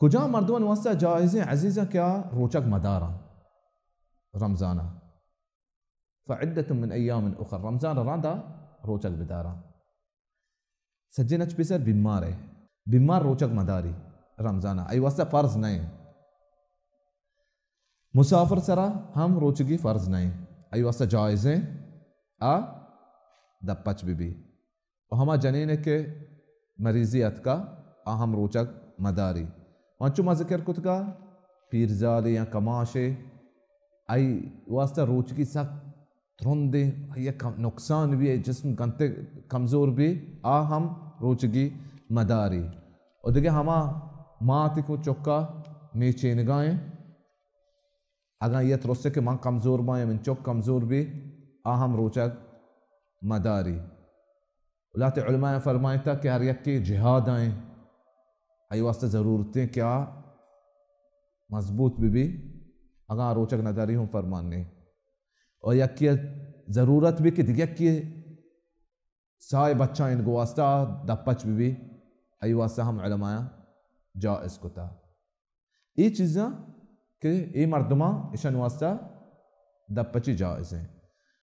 کجام مردمانی واسطہ جائزیں عزیزاں کہ آ روچگ مداراں رمضانا؟ فعدة من ایام اخر، رمضان راندا روچگ بداراں۔ سجن اچ پیسر بیمار ہے، بیمار روچگ مداری رمضانا، ای واسطہ فرض نہیں۔ مسافر سرا ہم روچگی فرض نہیں، ای واسطہ جائزیں آ دپچ بی بی۔ و ہما جنین کہ مریضی اتکا، آ ہم روچگ مداری۔ و انچو ما ذکر کتگا، پیرزالے یا کماشے، آئی واسطہ روچگی سک ترندیں، آئی کم-، نقصان بی، آئی جسم گنتے کمزور بی، آ ہم روچگی مداری۔ و دگہ ہما ماتی کو چکا میچینگائیں، اگاں یہ ترسے کہ من کمزور باں یا من چک کمزور بی، آ ہم روچگ مداری۔ لہتے علماء فرمائتا کہ ہر یکے جہاد آئیں، آئی واسطہ ضرورتیں کہ آ مضبوط بی بی، اگاں روچگ نداری ہم فرمان نہیں۔ اور یکی ضرورت بی کہ دیگه یکی سائے بچائیں گو واسطہ دپچ بی بی، آئی واسطہ ہم علماء جائز کتا۔ اے چیزاں کہ اے مردماں اشان واسطہ دپچی جائز ہیں۔